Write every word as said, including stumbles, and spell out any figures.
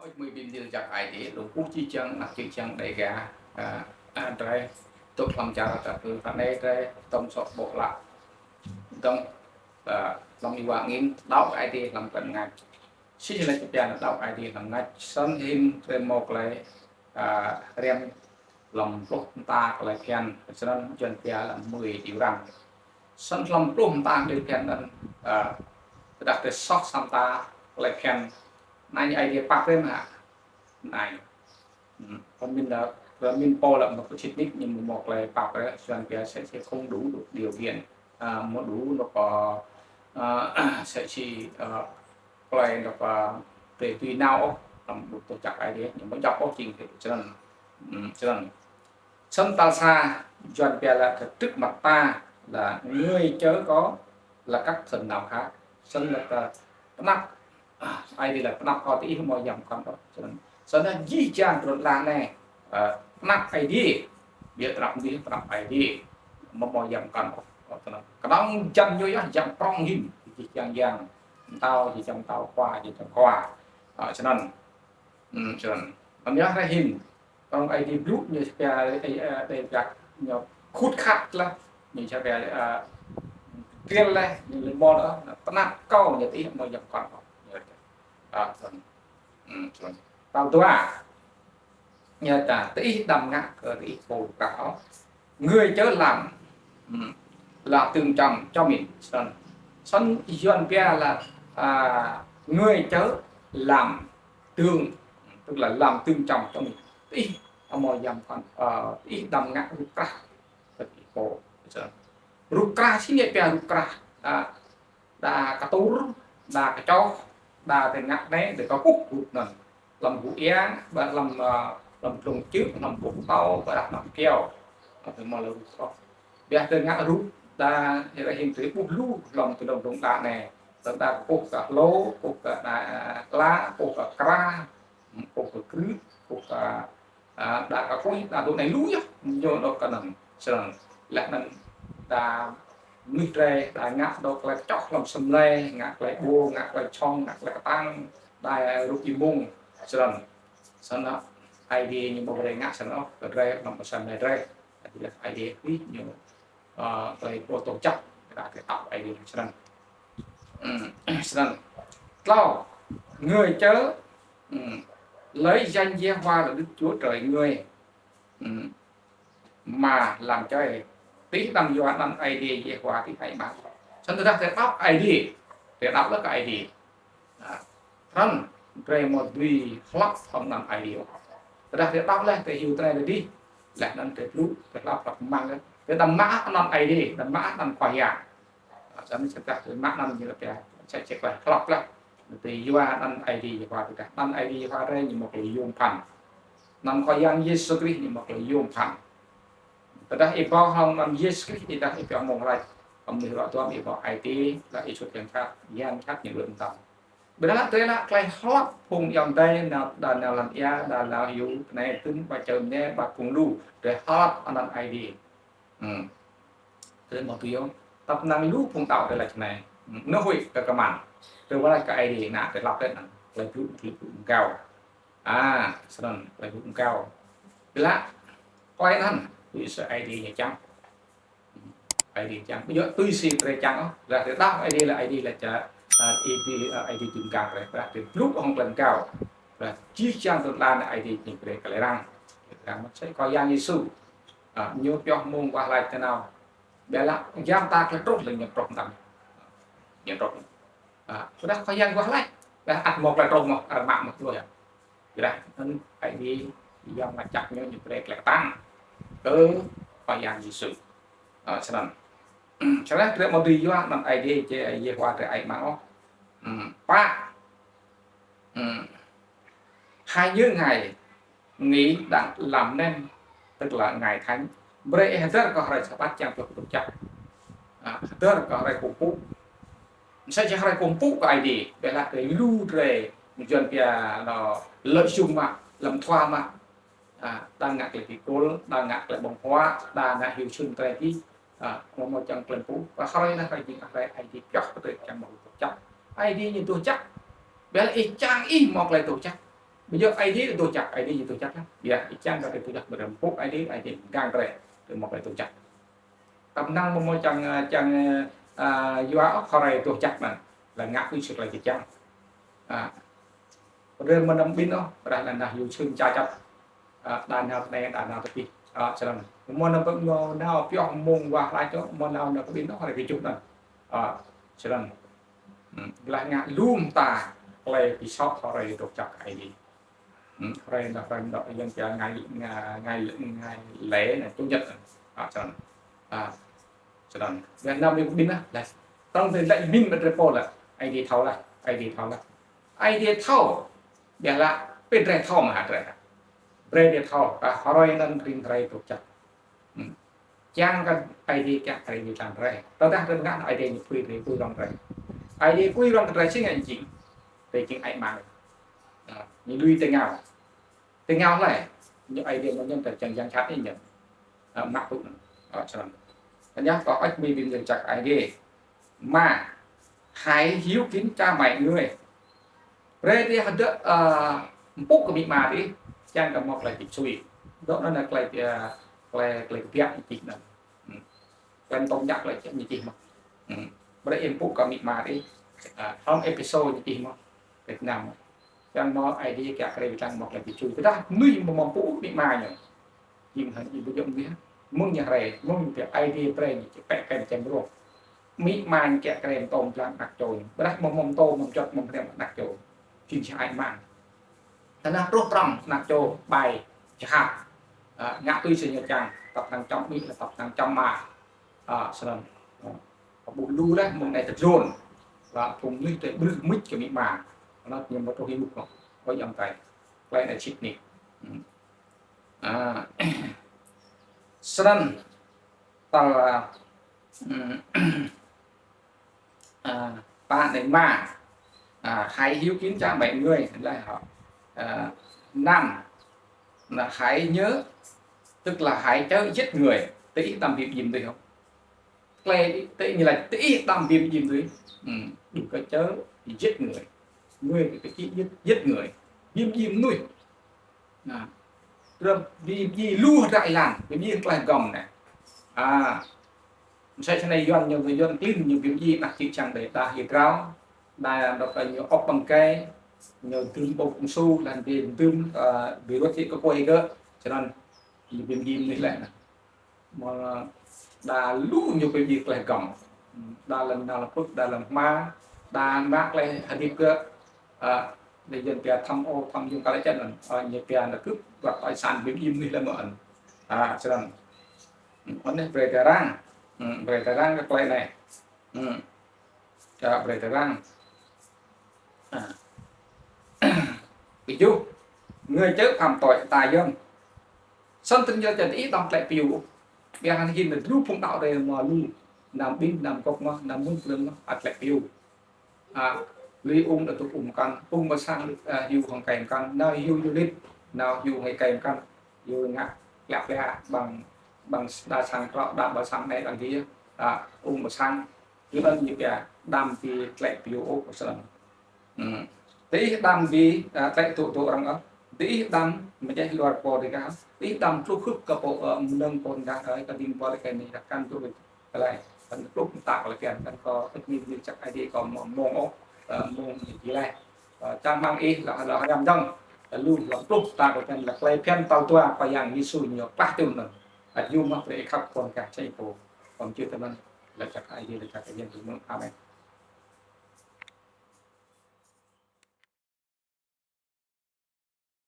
Ôi, mui bim dil jak ai di, lu kuh či jang, nak či jang đei ga, a, a, drei, tuk hlăm čar ta tu, ta nei drei, tông sok bok lak. Dong, a, hlăm iwa ngin, đau ai di hlăm klei mngač. Si leh či pian đau ai di hlăm mngač, snăn hĭn drei mâo klei, a, hriăm hlăm pluh mta klei bhiăn, snăn Yuăn pia hlăm mui điều răn. Snăn hlăm pluh mta klei bhiăn anăn, a, tơdah drei soh sa mta klei bhiăn, anăn ai di pap rem hă. Anăn. Hmm, pơmĭn leh, pơmĭn pô leh mâo kơ čĭt nik ñu mâo klei pap rem, Yuăn pia sẽ, sẽ không đủ điều kiện. A, mâo đủ nó có, a, sẽ chỉ, a, klei nó có, a, tui nao ôh, hlăm ƀuh tơ čăk ai di, ñu mâo jăp ôh jing thế, snăn. Hmm, snăn. Snăn tal sa, Yuăn pia là cái trước mặt ta là người chớ có là các thần nào khác. Snăn là ta pnăp, a, ai di là pnăp kơ diih amâo yăm kăn ôh. Snăn, snăn jih jang trŭn lăn anei, a, pnăp ai di, ƀiădah pnăp diih, pnăp ai di. Amâo, amâo yăm kăn ôh. Snăn. Knŏng jăn ñu yơh, jăn prŏng hĭn, jih jang yang, mtao, jih jang mtao, khua, jih jang khua. A, snăn. Hmm, snăn. Anăn yơh rei hĭn. Knŏng ai di blŭ ñu pia, ai, ai, ai, pia, ñu khut khat leh. Ñu pia, a, kiêl leh, ñu lĕ mâo leh, pnăp kâo ñu diih amâo yăm kăn ôh. Ñu, a, snăn. Hmm, snăn. Tal dua. Ñu ta, diih đăm ngă kơ diih pô rukrah ôh. Người chớ làm, hmm, là tường trồng cho mình. Snăn. Snăn Yuăn pia là, a, người chớ làm tường, tức là làm tường trồng cho mình. Diih amâo yăm kăn, a, diih đăm ngă rukrah kơ diih pô. Snăn. Rukrah si ñu pia rukrah, a, đa ktur, đa kčoh, đa tơ ngă anei, đa kkuh rup anăn. Hlăm gŭ êa, ƀiădah hlăm, a, hlăm dlông čư̆, hlăm boh tâo, ƀiădah hlăm kyâo. Ơ, tơ mâo leh rup ôh. Ƀiădah tơ ngă rup, đa, ih rei hĭn tơ ƀuh lu, hlăm tơ dlông dlông đa anei. Tơ đa kkuh kơ hlô, kkuh kơ đa, a, kla, kkuh kơ kra, kkuh kơ krư̆, kkuh kơ a, đa kkuh, đa dôk anei lu yơh, ñu dôk kơ anăn, snăn. Leh anăn đa mnuih drei, đa ngă dôk klei kčoh hlăm asei mlei, ngă klei ƀô, ngă klei čhŏng, ngă klei ktang, đa rup êmông, snăn. Snăn, ai di ñu mâo brei ngă snăn ôh, kơ drei hlăm asei mlei drei. Ai di, ai di, ñu, a, klei pô tông čăk, đa klei tăp ai di snăn. Ừm, snăn. Tlâo, người chớ, ừm, lấy danh Giê-hô-va là Đức Chúa Trời người, ừm, mà làm chay. Diih đăm yua anăn Aê Diê Giê-hô-va diih hĕ mơh. Snăn tơdah drei đăo Aê Diê, drei đăo leh kơ Aê Diê. A, snăn drei mâo dưi hlăp hŏng anăn Aê Diê. Tơdah drei đăo leh, drei hiu tinei leh dih. Leh anăn drei blŭ, drei hlăp hlăp mang leh. Drei đăm mă anăn Aê Diê, đăm mă anăn Khua Yang. A, snăn tơdah drei mă anăn ñu leh pia, čĕ čĕ klei hlăp leh. Drei yua anăn Aê Diê Giê-hô-va tơdah. Anăn Aê Diê Giê-hô-va drei ñu mâo klei yuôm bhăn. Anăn Khua Yang Yêsu Krist ñu mâo klei yuôm bhăn. Tơdah ih bŏ hŏng anăn Yêsu Krist, tơdah ih pia mông lač, kăm ih ruă duam ih bŏ ai tiê, leh ih sut yang jhat, yang jhat ñu lŏ mtam. Ƀiădah drei leh klei hlăp phung ayŏng adei, nao, đa nao lăn êa, đa nao hiu, tinei tŭn, ba čơ mniê, ba phung lu, drei hlăp anăn Aê Diê. Hmm. Drei mâo tui yơh. Tăp năng lu phung đăo drei lač tinei. Hmm. Nơ huĭ kơ kman. Drei wah lač kơ Aê Diê, nă, drei hlăp leh anăn. Klei blŭ, klei blŭ mgao. A, snăn, klei blŭ mgao. Ƀiădah, klei anăn, tui si Aê Diê ñu čiăng. Aê Diê čiăng. Ƀiădah tui si drei čiăng ôh. Ƀiădah drei đăo Aê Diê leh, Aê Diê leh ča, a, Aê Diê, a, Aê Diê tŭ mgang drei. Ƀiădah drei blŭ hŏng klei mgao. Ƀiădah jih jang tŭ tlan Aê Diê ñu brei klei răng. Klei răng msĕ Khua Yang Yêsu. A, ñu pioh mông wah lač tinei. Ƀiădah yang ta klei truh leh ñu truh mtam. Ñu truh. A, ƀiădah Khua Yang wah lač. Ƀiădah ăt mâo klei truh mơh, arăng mă mơh lu yơh. Ƀiădah anăn Aê Diê Yang Mngăt Jăk ñu, ñu brei klei ktang kơ Khua Yang Yêsu. A, snăn. Snăn drei mâo dưi yua anăn Aê Diê, Yê-, Yêhôwa drei ai mang ôh. Hmm, pă. Hmm. Hãy nhớ ngày nghỉ đặng làm nên, tức là ngày thánh. Brei ih hdơr kơ hruê Sabat čiăng pioh doh jăk. A, hdơr kơ hruê kkuh mpŭ. Msĕ si hruê kkuh mpŭ kơ Aê Diê, ƀiădah drei lu drei, Yuăn pia anăn lợi dụng mă, hlăm thua mă. A, đa ngă klei bi kôl, đa ngă klei ƀơ̆ng huă, đa ngă hiu čhưn drei dih. A, amâo mâo čiăng klei mpŭ. Kơ hruê anăn hruê jing hruê Aê Diê pioh kơ drei čiăng mâo doh jăk. Aê Diê ñu doh jăk. Ƀiădah ih čiăng ih mâo klei doh jăk. Ƀiădah Aê Diê dôk jăk, Aê Diê ñu dôk jăk lah. Ƀiădah ih čiăng kơ drei dôk jăk, drei mpŭ Aê Diê, Aê Diê mgang drei, drei mâo klei dôk jăk. Tăm năng mâo mâo čiăng, čiăng, a, yua ôh hruê dôk jăk anăn. Leh ngă tui si klei čiăng. A, drei mâo năm ƀĭn ôh, ƀiădah leh anăn yua sưng ča čăp. A, đa nao tơ anei, đa nao tơ dih. A, snăn. Mâo năm ƀĭn mâo nao pioh mông wah lač ôh, mâo nao nao ƀĭn ôh, hruê kjuh anăn. A, snăn. Hmm, leh ngă lu mta klei bi soh hruê dôk jăk Aê Diê. Hmm, hruê anăn, hruê anăn, yang pia ngày, ngày, ngày, ngày lễ anăn, chủ nhật anăn. A, snăn. A, snăn. Leh năm ƀĭn ah, leh. Tăm drei lĕ ƀĭn mă drei pô lah. Aê Diê thâo lah, Aê Diê thâo lah. Aê Diê thâo. Ƀiădah lah, pô drei thâo mă drei. Drei Aê Diê thâo, a, hruê anăn rĭm hruê dôk jăk. Hmm. Čiăng kơ Aê Diê kiă kriê drei. Tơdah drei ngă Aê Diê ñu pui drei, pui rŏng drei. Aê Diê pui rŏng drei si ngă jing. Drei jing ai mang. A, ñu lui têngao. Têngao leh. Ñu Aê Diê mâo ñăn tơ čiăng yang chat ñu. A, mă tŭ. A, snăn. Tơdah kơ ăt mi ƀĭn dôk jăk Aê Diê. Mà hãy hiếu kính cha mẹ người. Brei drei hdơ̆, a, mpŭ kơ amĭ ama drei, čiăng kơ mâo klei bi sui. Dôk anăn klei, a, klei, klei kbiă ñu čih anăn. Hmm. Klei tông nhắc klei ñu čih mơh. Hmm. Brei ih mpŭ kơ amĭ ama drei, a, hlăm Êphêsô ñu čih mơh. Việt Nam. Čiăng mâo Aê Diê kiă kriê čiăng mâo klei bi sui. Tơdah mnuih amâo mâo mpŭ amĭ ama ñu. Jing hŏng ih ƀuh jŏk mnuih, mơ̆ng ñu hriê, mơ̆ng ñu pia Aê Diê brei ñu pĕ kĕ čem ruh. Amĭ ama ñu kiă kriê mtô mtlang anak čô. Ƀiădah mâo mâo mtô, mâo mčot, mâo mriăm anak čô. Jing si ai mang. Tơdah truh trŏng anak čô ƀai, jhat. A, ngă tui si ñu čiăng, tăp năng čăm amĭ, tăp năng čăm ama. A, snăn. A, ƀuh lu leh, mơ̆ng anei tơ dlôn. Lah, phung mnuih tơ ƀrưh mưč kơ amĭ ama. Anăn ñu mâo truh hiu kơ. Ôi, yang tai. Klei anei sĭt nik. Hmm. A, snăn tal, a, ừm, a, pă anei mà, a, hãy hiếu kính cha mẹ người, leh hŏ. A, năm, là hãy nhớ, tức là hãy chớ giết người. Diih đăm bi mdjiê mnuih hŏ. Klei diih ñu lač diih đăm bi mdjiê mnuih. Ừm, đừng có chớ giết người. Người, cái chữ giết, giết người. Bi mdjiê mnuih. Nă. Drei bi mdjiê lu hdră êlan, bi mdjiê klei hgăm anei. A, msĕ snei Yuăn ñu, Yuăn klin ñu bi mdjiê anak čư̆ čhiăng drei đa hia drao, đa dôk ñu ôk ƀăng êgei, ñu dưm ƀô̆ kông su, leh anăn dưm, a, bi ruăt hĕ kơ kuê gơ̆, snăn ñu bi mdjiê mnuih leh nă. Mâo đa lu ñu bi mdjiê klei hgăm. Đa lăn nao lăn plŭt, đa lăn hma, đa mă klei hdĭp gơ̆. A, leh Yuăn pia tham ô, tham nhũng, ka lĕ čăn anăn. A, ñu pia nă cướp đoạt tài sản bi mdjiê mnuih leh mơh anăn. A, snăn. Anei brei drei răng. Hmm, brei drei răng kơ klei anei. Hmm. Kơ brei drei răng. A. Kjuh, người chớ phạm tội tà dâm. Snăn tơdah diih đăm tlĕ piu. Ƀiădah hĭn dlưh phung đăo drei mâo lu. Năm ƀĭn, năm gŏp mơh, năm mŭt lưng mơh, ăt tlĕ piu. A, lui ung đa tŭ ung mkăn, ung msang, a, hiu hŏng êkei mkăn, nao hiu yulit, nao hiu hŏng êkei mkăn, hiu ngă, yak yak, ƀăng, ƀăng đa sang trŏ, đa ƀăng sang anei, ƀăng dih, a, ung msang, hiu ân ñu pia, đăm bi tlĕ piu ôh, snăn. Hmm. Diih đăm bi, a, tlĕ tŭ tŭ arăng ôh. Diih đăm mjeh luar pô dih kah. Diih đăm tluh hưp kơ pô, a, mnơ̆ng pô dih kah, a, kơ dĭng buăl kơ anei kah kăn tŭ. Klei, kăn tluh mta klei kian, kăn kơ êmĭn mĭn čăk Aê Diê kơ mông, mông ôh, a, mông dih leh. A, čang hmăng ih lah, lah hriăm dơ̆ng. Lu lah tluh mta klei kian, lah klei bhiăn tal dua Khua Yang Yêsu ñu klah čŭn anăn. Ăt yua mơh brei khăp pô kah čei pô. Kơ mčưh tơ anăn, lač jăk Aê Diê, lač jăk Aê Diê, mơ̆ng. Amen.